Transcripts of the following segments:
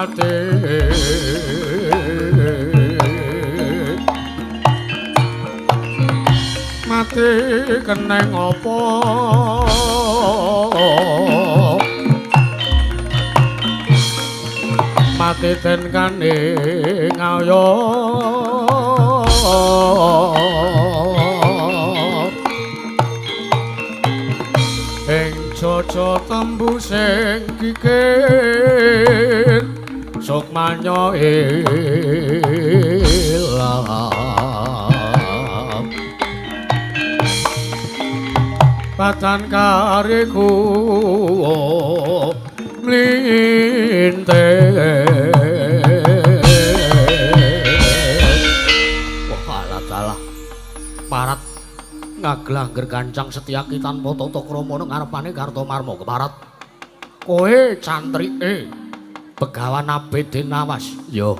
Mati mati keneng apa mati den kane ngayo ing jojo tembusing kikir sukmanya ilang badan kariku mlintir. Wah alah dalah parat ngaglangger gancang Setyaki tanpa tata krama nang ngarepane Kartomarma keparat. Kowe cantrike Begawan Abidin Nawas. Ya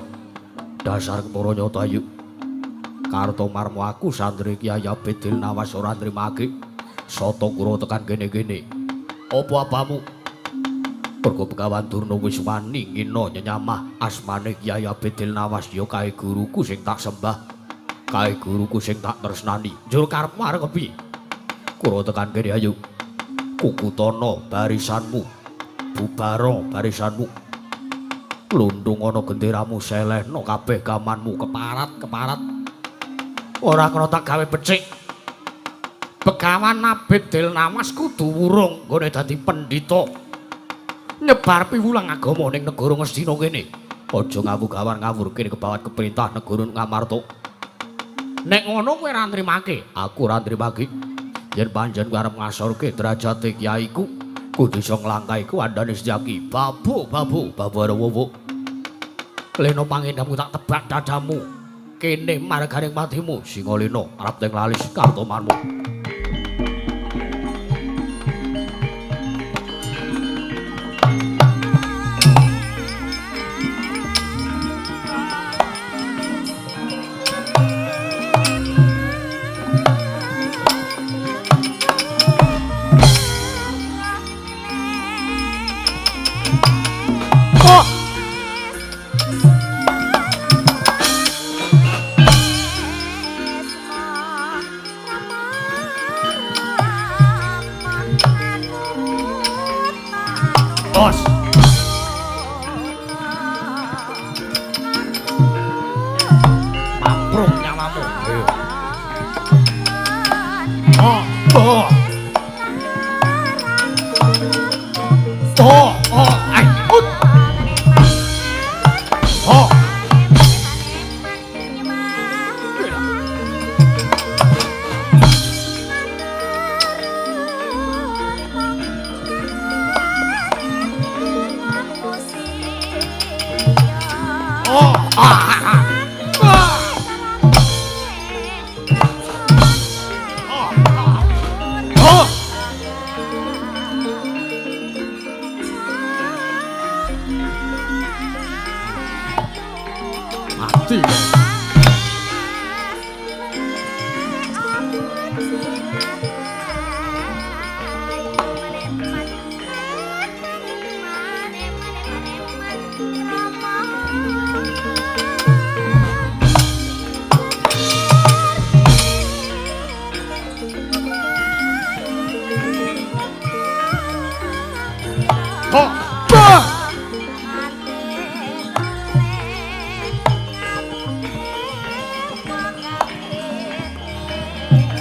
dasar kepara nyata yuk. Kartomarma aku santri Kyai Abidin Nawas ora nrimake sata kura tekan kene-kene. Apa apamu? Mergo Begawan Durna wis wani ngina nyenyamah asmane Kyai Abidin Nawas ya kae guruku sing tak sembah. Kae guruku sing tak tresnani. Njur karepmu arep kepiye? Kura tekan kene ayo. Kukutana barisanmu. Bubara barisanmu. Lundung ana genderamu selehno kabeh gamanmu keparat-keparat. Ora kena tak gawe becik. Begawan Abidin Nawas kudu wurung nggone dadi pendhita. Nyebar piwulang agama ning negara Ngastina kene. Aja ngawur-gawar ngawur kene kebawat keperintah negara Ngamarta. Nek ngono kowe ora nrimake, aku ora nrimake. Yen pancen kowe arep ngasorke derajate kyaiku, kudu iso nglangkahi kuwandane Setyaki. Babu, babu, babu arep. Leno pangendamu tak tebak dadamu. Kene marganing patimu, Singalena arep teng lalis Kartomarma. Bos. Mamprung nyawamu. Ayo. Oh, oh. Oh, oh, ai, ut. Oh. Oh, ah, ah, ah. Oh. Mati. Oh. Bah.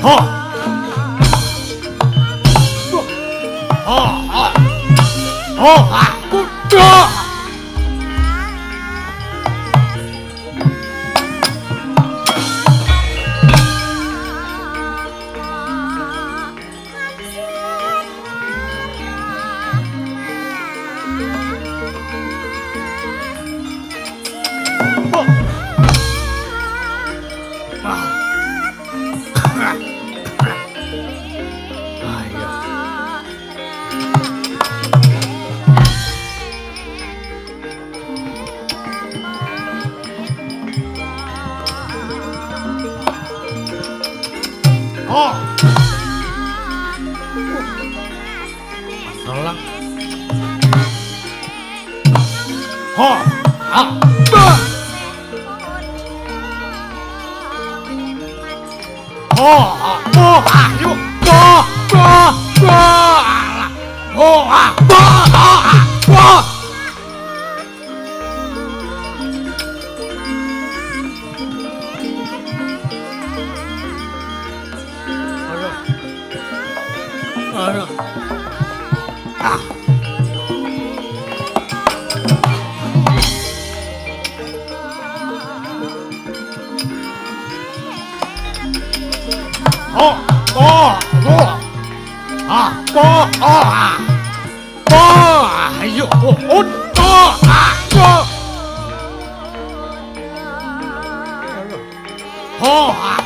Oh. Oh. Oh. Oh. Oh. Telang. Oh. Ah. Bah. Oh, oh, ayo. Oh, oh, oh. Alah. Oh, ah, oh, ah, oh. Aduh. Ah. Oh, oh, oh. Ah, oh, oh, ah. Oh, ayo, oh, oh, oh, ah, oh. Oh, ah,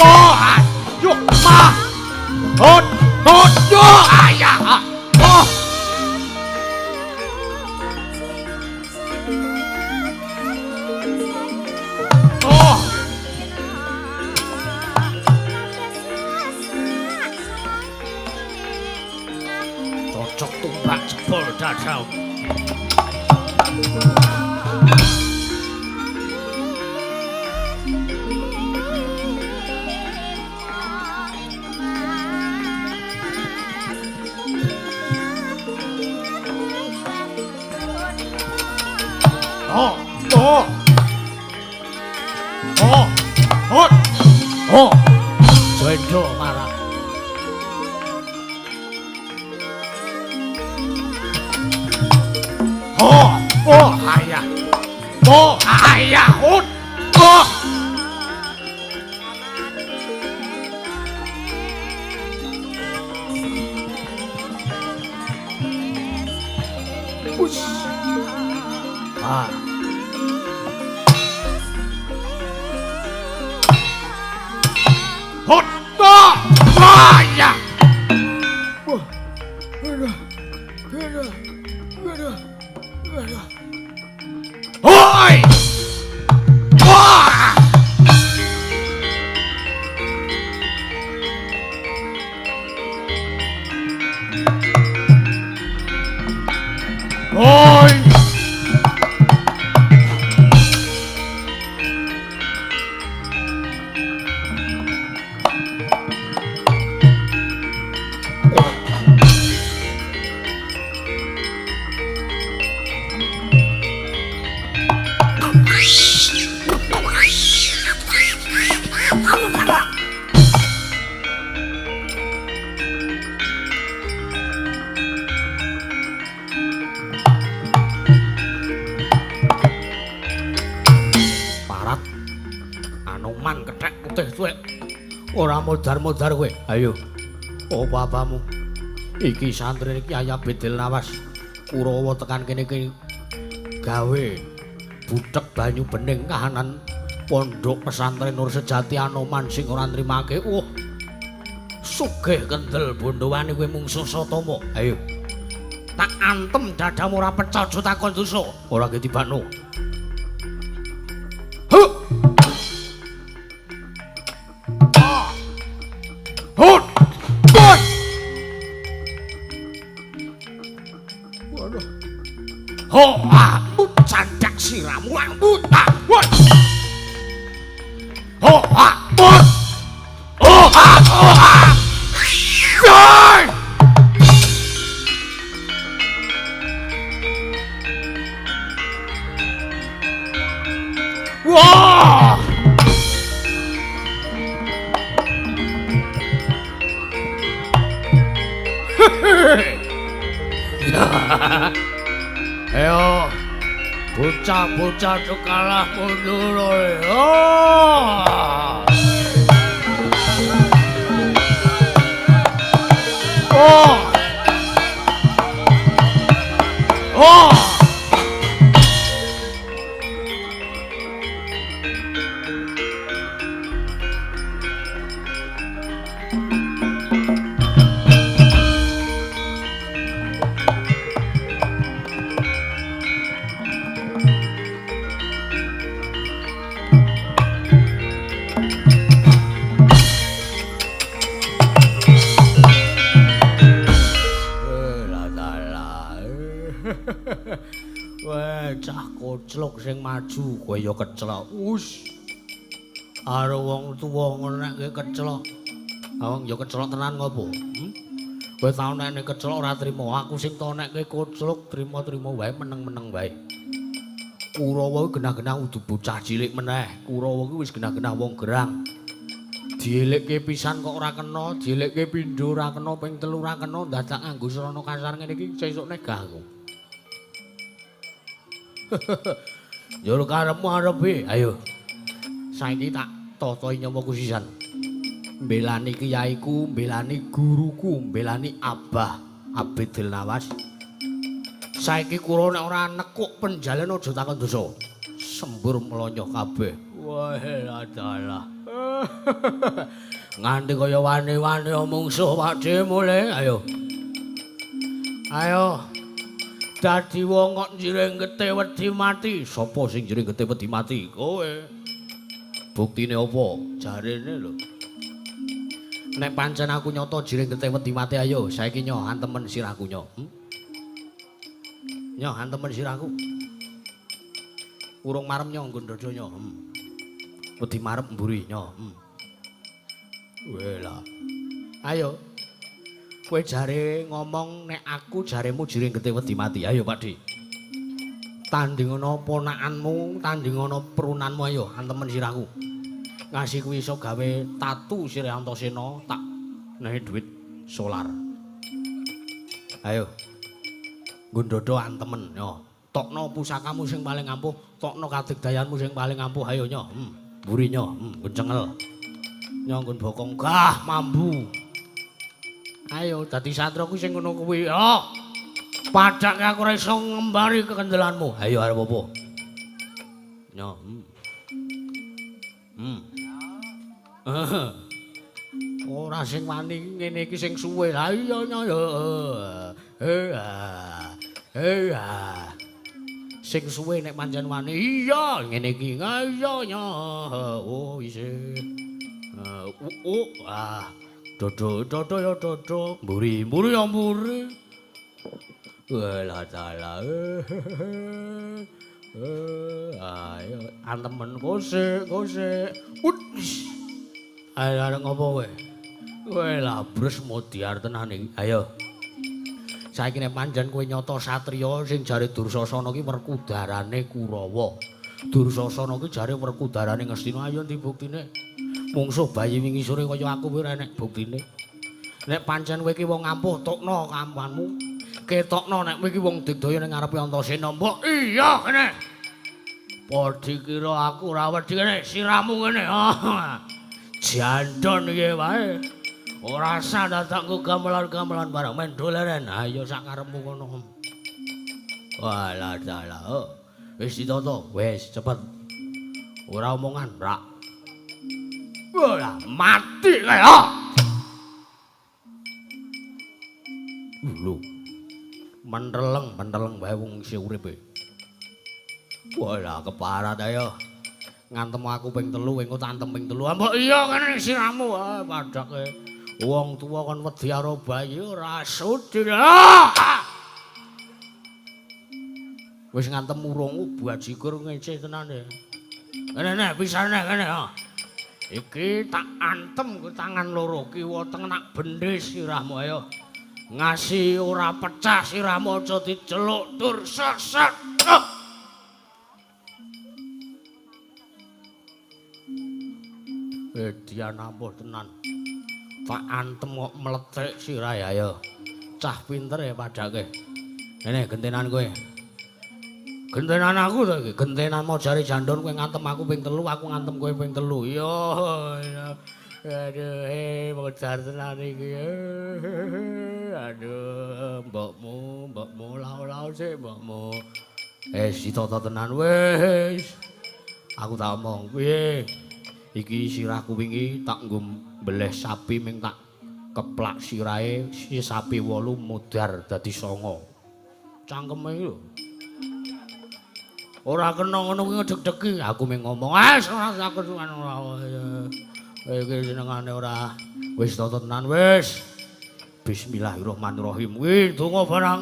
oh, ah, yo, ma. Oh, oh, yo, ah, ya, ah, oh. Oh. Cocok tumbak jebol dadau. Oh, oh, oh, oh, oh, Joendo marah. Oh, oh, ayah, oh, ayah, oh, oh. Ush. Ah. Hot, oh, ayah. Wah, aduh, aduh, aduh, aduh. Oi! Wah! Oi! Parat Anoman kethek putih suwek. Ora modar-modar kowe. Ayo. Apa apamu? Iki santrine Kyai Abidil Nawas Kurawa tekan kene iki gawe buthek banyu bening kahanan pondok pesantren Nur Sejati Anoman sing ora nrimake. Wah. Sugih kendel bondowani kowe mungsuh Satama. Ayo. Tak antem dadamu ora pecah aja takon dosa. Ora ketibakno. Huh. Ah. Hut. Hut. Waduh. Ho, ah, candak siramu ambut. Ah, woi. Ho, ah, hut. Oh, ah, oh, ah. Woi. Wah! Ayo, bocah-bocah kalah mundur. Oh! Oh! Oh! Weh, cah kocek. Kucluk sing maju, kowe ya kecelok. Wus. Karo wong tuwa ngono nek kecelok. Wong ya kecelok tenan ngopo? Kowe tau nek kecelok ora trimo, aku sing tau nek kucluk trimo-trimo wae meneng-meneng wae. Kurawa kuwi genah-genah udu bocah cilik meneh. Kurawa kuwi wis genah-genah wong gerang. Dielekke pisan kok ora kena, dielekke pindho ora kena, ping telu ora kena, dadak nganggo srana kasar ngene iki sesuk negah aku. Njur karepmu arep piye? Ayo. Saiki tak tata nyawaku sisan. Mbelani kiyaiku, mbelani guruku, mbelani Abah Abidil Nawas. Saiki kula nek ora nekuk penjalen aja takon dosa. Sembur mlonyoh kabeh. Wah, adalah. Nganti kaya wani-wani mungsuh Pakde mule. Ayo. Ayo. Dadi wong kok njiring getih wedi mati. Sapa sing njiring getih wedi mati? Kowe. Buktine apa? Jarene lho. Nek pancen aku nyata jiring getih wedi mati ayo saiki nyo antemen sirahku nyo. Nyo antemen sirahku. Urung marem nyo nggon dada nyo. Wedi marem mburi nyo. Wela. Ayo. Kowe jare ngomong nek aku jaremu jiring getih wedi mati. Ayo Pakde. Tandingono ponakanmu, tandingono perunanmu ayo antemen sirahku. Ngasih kuwi iso gawe tatu sirah Antasena tak nehi duit solar. Ayo. Nggon dada antemen nyo. Tokno pusakamu sing paling ampuh, tokno kadigdayanmu sing paling ampuh ayo nyo. Mburi nyo, nggon cengel. Nyo nggon bokong gah mambu. Ayo dadi satria kuwi sing ngono kuwi. Oh. Padake aku ora iso ngembari kekendelanmu. Ayo arep apa? Nyo. Ora sing wani ngene iki sing suwe. Ha iya nyo ya. Sing suwe nek pancen wani. Iya ngene iki. Iya nyo. Oh isih. Ah. Dodo dodo ya dodo. Mburi mburi ya mburi. Walah dalah. Ayo antemen kosek kosek. Ayo arep ngopo kowe? Kowe labrus modiar tenan iki. Ayo. Saiki nek pancen kowe nyata satriya sing jare Dursasana ki werkudarane Kurawa. Dursasana ki jare werkudarane Ngastina. Ayo ndi buktine? Mungsuh bayi wingi sore kaya aku kowe ora enek buktine. Nek pancen kowe iki wong ampuh tokno kampanmu. Ketokno nek kowe iki wong digdaya ning ngarepe Antasena. Mbok iya kene. Padha kira aku ora wedi kene siramu kene. Jandon iki wae. Ora usah dadak nggo gamelan-gamelan barang men doleren. Ayo sak karepmu kono. Walah dalah. Wis ditata, wis cepet. Ora omongan, rak. Walah mati kae. Lho. Menteleng, menteleng wae wong isih urip e. Walah keparat ayo. Ngantem aku ping 3, engko tak antem ping 3. Mbok iya kene siramu ah padake. Wong tuwa kon wedi karo bayi ora sudi. Wis ngantem urung bajigur ngece tenan e. Kene nek pisane kene ha. Iki tak antem ku tangan loro kiwa tengen tak bendhe sirahmu ayo. Ngasi ora pecah sirahmu aja diceluk tur seset. Edian ampuh tenan. Tak antem kok mlethek sirahe ayo. Cah pinter ya padake. Ngene gentenan kowe. Gentenan aku to iki, gentenan mau jare jandon kowe ngantem aku ping 3, aku ngantem kowe ping 3. Iya. Aduh, modar tenan iki. Aduh, mbokmu, mbokmu lau-lau sik mbokmu. Ditata tenan wis. Aku tak omong, piye? Iki sirahku wingi tak nggo mbeleh sapi ming tak keplak sirahe si sapi 8 modar dadi 9. Cangkeme iki lho. Ora kena ngono kuwi ngedeg-degi. Aku ming ngomong, "Ah, ora aku ora. Iki senengane ora wis tata tenan wis." Bismillahirrahmanirrahim. Kuwi donga barang.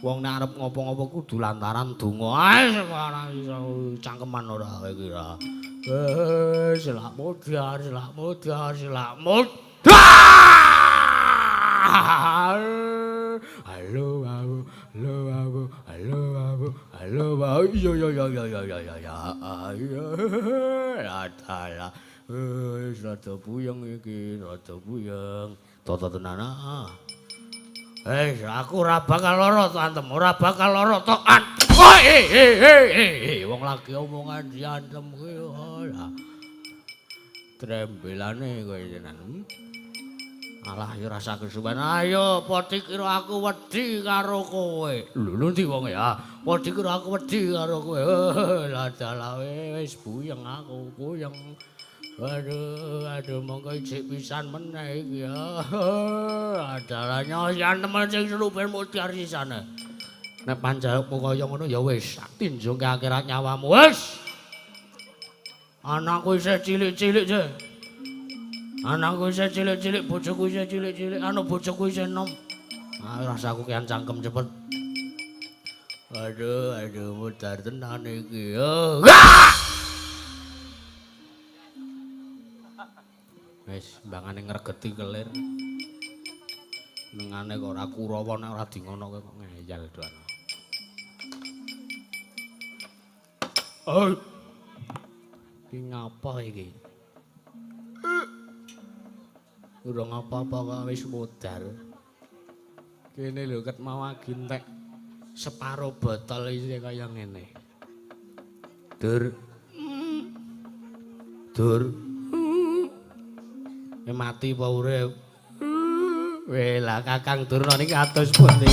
Wong nek arep ngopo-ngopo kudu lantaran donga. Ae ora iso cangkeman ora kowe iki ra. Selak modar, selak modar, selak modar. Halo, halo, halo, halo, halo, halo, iya iya iya iya iya iya iya. Adalah. Wis rada puyeng iki, rada puyeng. Tata tenan ah. Aku ora bakal lara to antem, ora bakal lara to an. Oh, wong lagi omongan diantem kuwi ora. Trembelane kowe tenan. Alah ya rasa kesuwen. Ayo apa dikira aku wedi karo kowe. Lho lho ndi wong ya? Apa dikira aku wedi karo kowe? Lah dalah wis buyeng aku, buyeng. Aduh, aduh monggo ijik pisan meneh iki ya. Adalah nyoyan temen sing seru ben mudhar sisane. Nek panjalukmu kaya ngono ya wis, tak tinjungke akhirat nyawamu wis. Anakku isih cilik-cilik, Je. Anakku isih cilik-cilik, bojoku isih cilik-cilik, anu bojoku isih enom. Ah, rasaku kian cangkem cepet. Aduh, aduh mudhar tenan iki. Wis mbangane ngregeti kelir. Nengane kok ora Kurawa nek ora di ngono kok ngeyel doan. Oh. Iki ngapa iki? Urung apa-apa kok wis modar. Kene lho ket mau agi entek separo botol iki kaya ngene. Dur. Dur. Mati apa urip? Weh lah Kakang Durna niki atus pundi.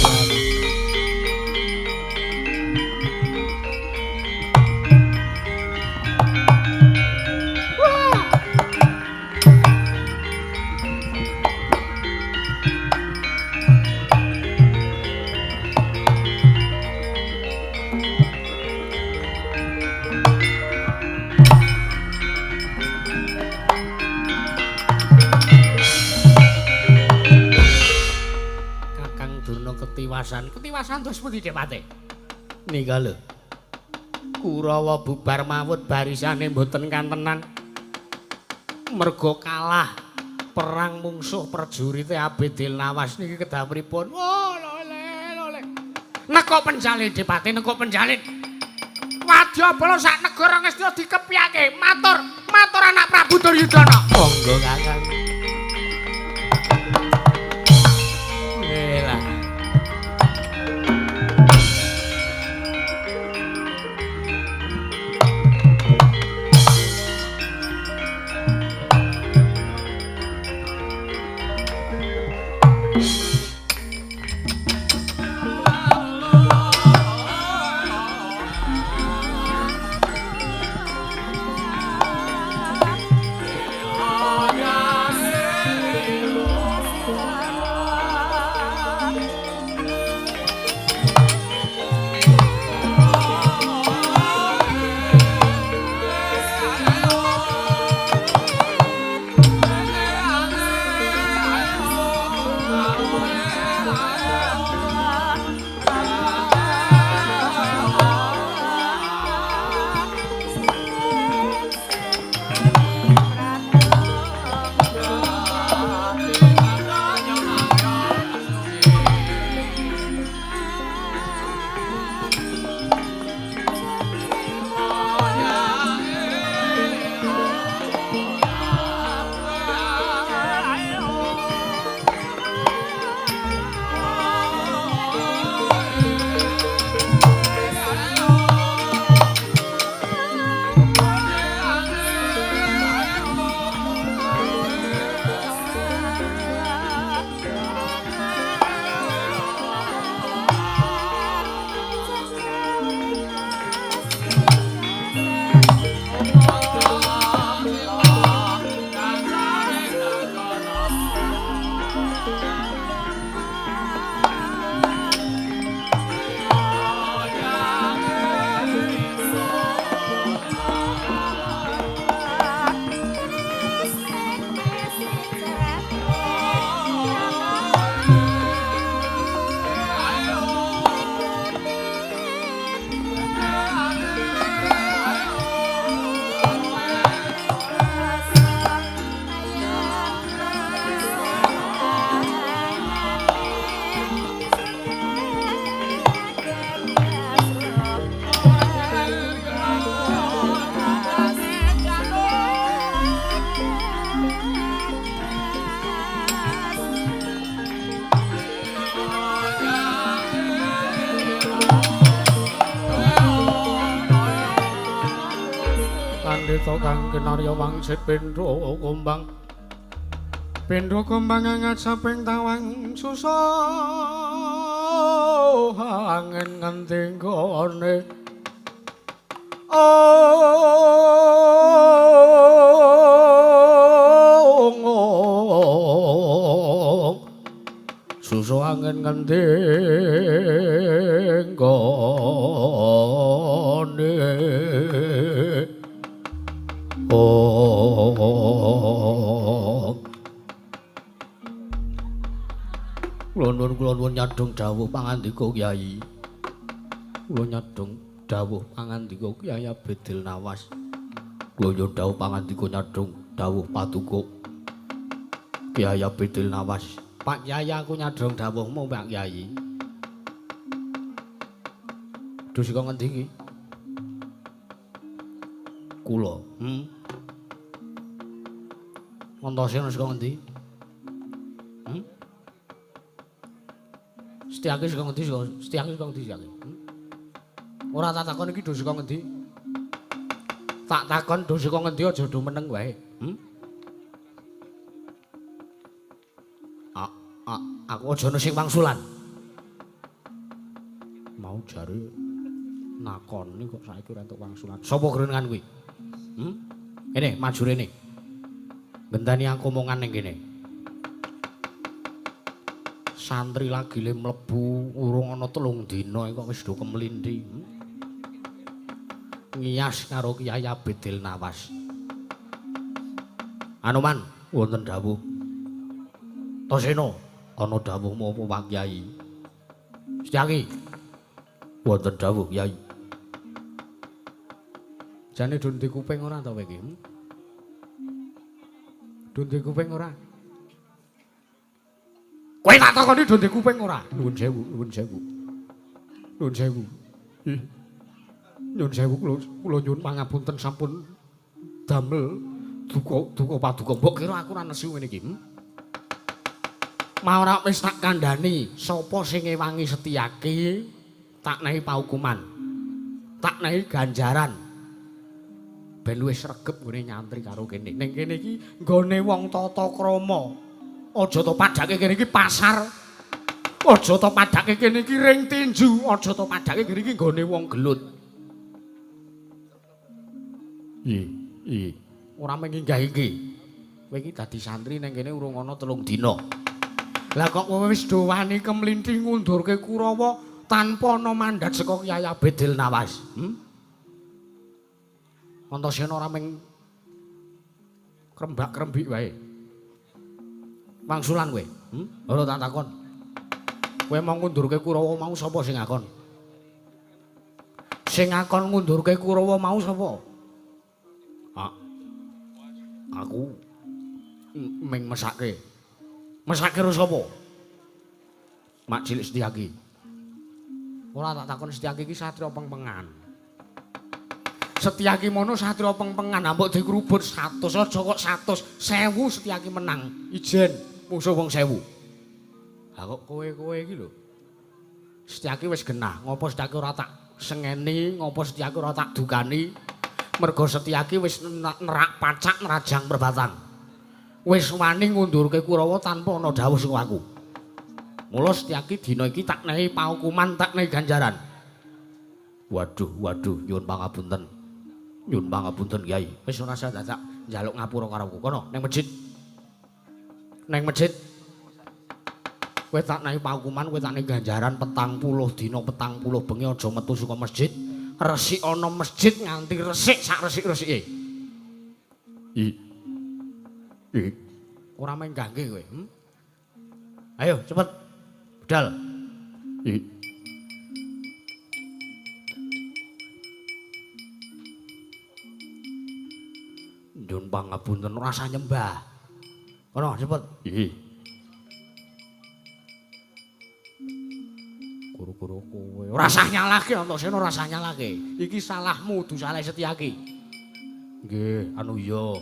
Ketiwasan terus pundi Depate? Nika lho. Kurawa bubar mawut barisane mboten kantenan. Merga kalah perang mungsuh prajurite Abedil Nawas niki kedah pripun? Oh, lole lole. Nekuk penjalin Depate, nekuk penjalin. Wadyabala sak negara Ngastina dikepyake. Matur, matur anak Prabu Duryudana. Monggo Kakang. Kandhita kang kinarya wangsit pindha kumbang. Pindha kumbang ngajaping tawang susah angin ngendi nggone. Susu angin ngendi nggone. Oh. Kula nuwun nyadhong dawuh pangandika Kyai. Kula nyadhong dawuh pangandika Kyai Abidil Nawas. Kula nyuwun dawuh pangandika nyadhong dawuh paduka Kyai Abidil Nawas. Pak Kyai aku nyadhong dawuhmu Pak Kyai. Duh saka ngendi iki? Kula. Antasena saka ngendi? Setyaki saka ngendi? Setyaki saka ngendi Setyaki? Ora tak takon iki do saka ngendi? Tak takon do saka ngendi aja do meneng wae. Aku aja ono sing wangsulan. Mau jare nakoni kok saiki ora entuk wangsulan. Sapa grenengan kuwi? Kene maju rene. Ngenteni aku omongan ning kene. Santri lagi le mlebu urung ana 3 dina kok wis do kemlinthi. Ngiyas karo Kyai Abidil Nawas. Anoman wonten dawuh. Tosena ana dawuhmu apa Pak Kyai? Setyaki wonten dawuh Kyai. Jane do ndek kuping ora ta kowe iki? Do ndek kuping ora? Kowe tak takoni do ndek kuping ora? Nuwun sewu, nuwun sewu. Nuwun sewu. Nyuwun sewu kula nyuwun pangapunten sampun damel duka paduka. Mbok kira aku ora nesu ngene iki? Mau ora wis tak kandhani sapa sing ngewangi Setyaki tak nehi paukuman. Tak nehi ganjaran. Ben luwih sregep nggone nyantri karo kene. Ning kene iki nggone wong tata krama. Aja to padhake kene iki pasar. Aja to padhake kene iki ring tinju, aja to padhake kene iki nggone wong gelut. Iya. Ora menginggah iki. Kowe iki dadi santri ning kene urung ana 3 dina. Lah kok kowe wis do wani kemlinthi ngundurke Kurawa tanpa ana mandat saka Kyai Abidil Nawas. Antasena ora mung krembak-krembik wae. Wangsulan kowe. Ora tak takon. Kowe mau ngundurke Kurawa mau sapa sing ngakon? Sing ngakon ngundurke Kurawa mau sapa? Aku ming mesake. Mesake karo sapa? Mak cilik Setyaki. Ora tak takon Setyaki iki satriya pengpengan. Setyaki mono satriya pengpengan, mbok dikrubut 100 aja kok 100, 1000 Setyaki menang. Ijen mungsuh wong 1000. Lah kok kowe-kowe iki lho. Setyaki wis genah, ngopo Setyaki ora tak sengeni, ngopo Setyaki ora tak dukani. Mergo Setyaki wis nerak pacak nerajang perbatang. Wis wani ngundurke Kurawa tanpa ana dawuh saka aku. Mula Setyaki dina iki tak nehi paukuman, tak nehi ganjaran. Waduh, waduh, nyuwun pangapunten. Nyuwun pangapunten Kyai. Wis ora usah dadak njaluk ngapura karo aku. Kono ning masjid. Ning masjid. Kowe tak nehi paukuman, kowe tak nehi ganjaran 40 dina 40 bengi aja metu saka masjid. Resik ana masjid nganti resik sak resik-resike. Ora menggangge kowe. Ayo cepet. Budal. Nyuwun pangapunten ora usah nyembah. Kono cepet. Guru-guru kowe ora usah nyalahke Antasena, ora usah nyalahke. Iki salahmu, dudu salah Setyaki. Nggih, anu iya.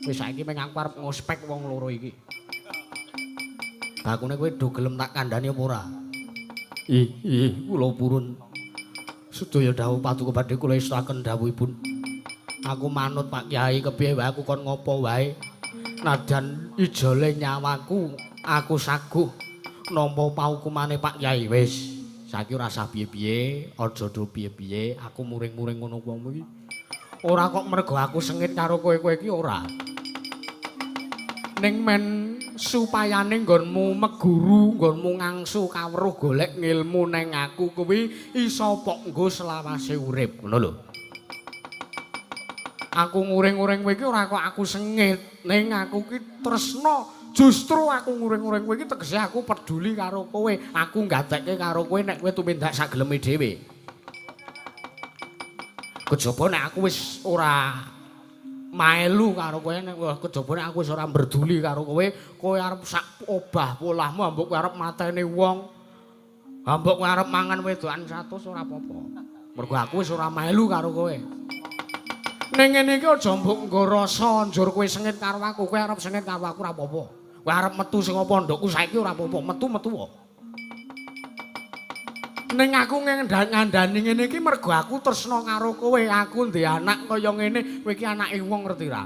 Wis saiki meng aku arep ngospek wong loro iki. Bakune kowe do gelem tak kandhani apa ora? Ih, kula purun. Sedaya dawuh paduka badhe kula estokaken dawuhipun. Aku manut Pak Kyai kepiye wae aku kon ngopo wae. Nadyan ijole nyawaku aku saguh nampa paukumane Pak Kyai. Wis, saiki ora usah piye-piye, aja do piye-piye, aku muring-muring ngono kuwi. Ora kok mergo aku sengit karo kowe-kowe iki ora. Ning men supayane nggonmu meguru, nggonmu ngangsu kawruh golek ngilmu neng aku kuwi iso pok nggo selawase urip, ngono lho. Aku nguring-uring kowe iki ora kok aku sengit, ning aku ki tresna. Justru aku nguring-uring kowe iki tegese aku peduli karo kowe, aku nggatekke karo kowe nek kowe tumindak sageleme dhewe. Kejaba nek aku wis ora maelu karo kowe, nek kejaba nek aku wis ora mberduli karo kowe, kowe arep sak obah polahmu, ambok kowe arep mateni wong, ambok kowe arep mangan wedokan 100 ora apa-apa. Mergo aku wis ora melu karo kowe. Ning ngene iki aja mbok nggo rasa njur kowe sengit karo aku, kowe arep sengit karo aku ora apa-apa. Kowe arep metu saka pondokku saiki ora apa-apa, metu-metu wae. Ning aku ngandani ngene iki mergo aku tresna karo kowe, aku ndek anak kaya ngene, kowe iki anake wong ngerti ra?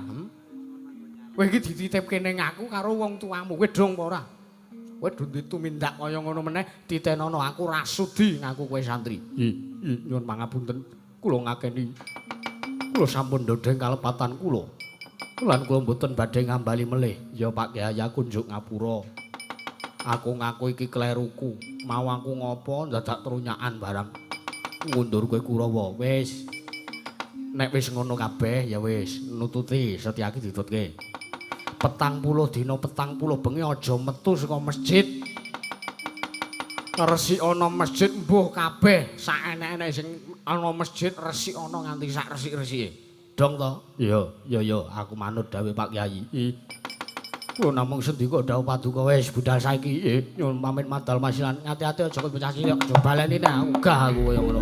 Kowe iki dititipke ning aku karo wong tuamu, kowe dong apa ora? Kowe do tumindak kaya ngono meneh, titenono aku ra sudi ngaku kowe santri. Nyuwun pangapunten, kula ngakeni. Kula sampun ndodheng kalepatan kula. Lan kula mboten badhe ngambali melih. Ya Pak Kyai, aku njuk ngapura. Aku ngaku iki kleruku. Mau aku ngopo dadak trunyakan barang ngundur kowe Kurawa. Wis. Nek wis ngono kabeh ya wis, nututi Setyaki ditutke. 40 dina 40 bengi aja metu saka masjid. Resik ana masjid mbuh kabeh sak enek-enek sing ana masjid resik ana nganti sak resik-resike. Dong to? Iya, iya iya, aku manut dawuh Pak Kyai. Kula namung sendika dawuh paduka wis budal saiki. Nyuwun pamit madal masilan. Ati-ati aja kowe bocah cilik aja baleni nek aku gah aku kaya ngono.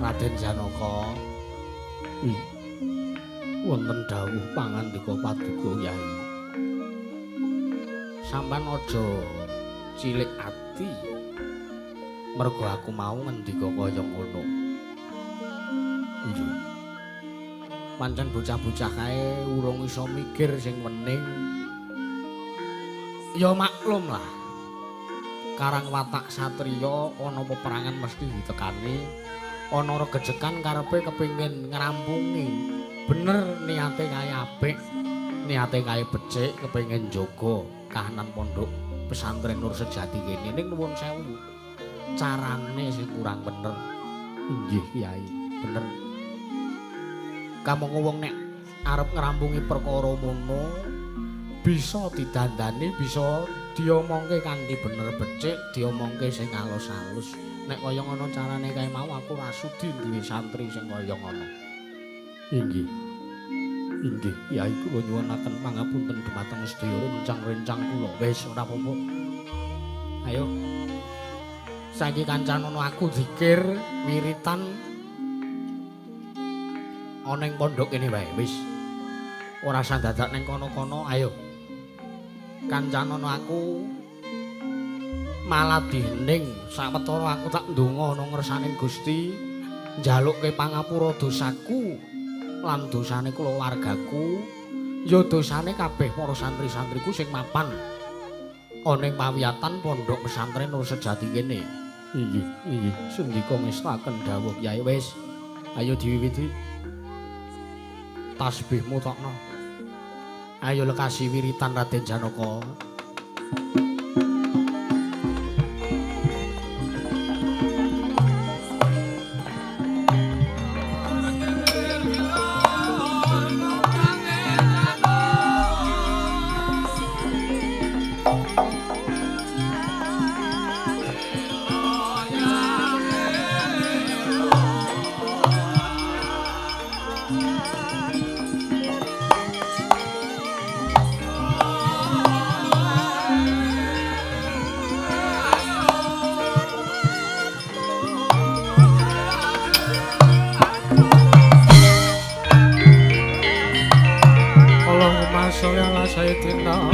Raden Janaka. Wonten dawuh pangandika paduka Yai. Sampeyan aja cilik ati. Mergo aku mau ngendika kaya ngono. Iya. Pancen bocah-bocah kae urung iso mikir sing wening. Ya maklum lah. Karang watak satriya ana peperangan mesti ditekani. Ana regejekan karepe kepengin ngrampungi. Bener niate kae apik, niate kae becik, kepengin njaga kahanan pondok pesantren Nur Sejati kene. Ning nuwun sewu, carane sing kurang bener. Inggih Kyai, bener. Kamangka wong nek arep ngrampungi perkara ngono bisa didandani, bisa diomongke kanthi bener becik, diomongke sing alus-alus. Nek kaya ngono carane kae mau aku ora sudi duwe santri sing kaya ngono. Inggih. Inggih, Kyai kula nyuwunaken pangapunten dumateng sedaya rencang-rencang kula. Wis ora apa-apa. Ayo. Saiki kancanono aku zikir wiritan ana ing pondok kene wae wis. Ora usah dadak ning kono-kono, ayo. Kancanono aku maladih ning sawetara aku tak ndonga ana ngersaning Gusti njalukke pangapura dosaku lan dosane kulawargaku ya dosane kabeh para santri-santriku sing mapan ana ing pawiyatan pondok pesantren Nur Sejati kene. Inggih, inggih, sendika ngestaken dawuh Kyai. Wis, ayo diwiwiti. Tasbihmu tokno. Ayo lekasi wiritan Raden Janaka. Allahumma sholli ala sayyidina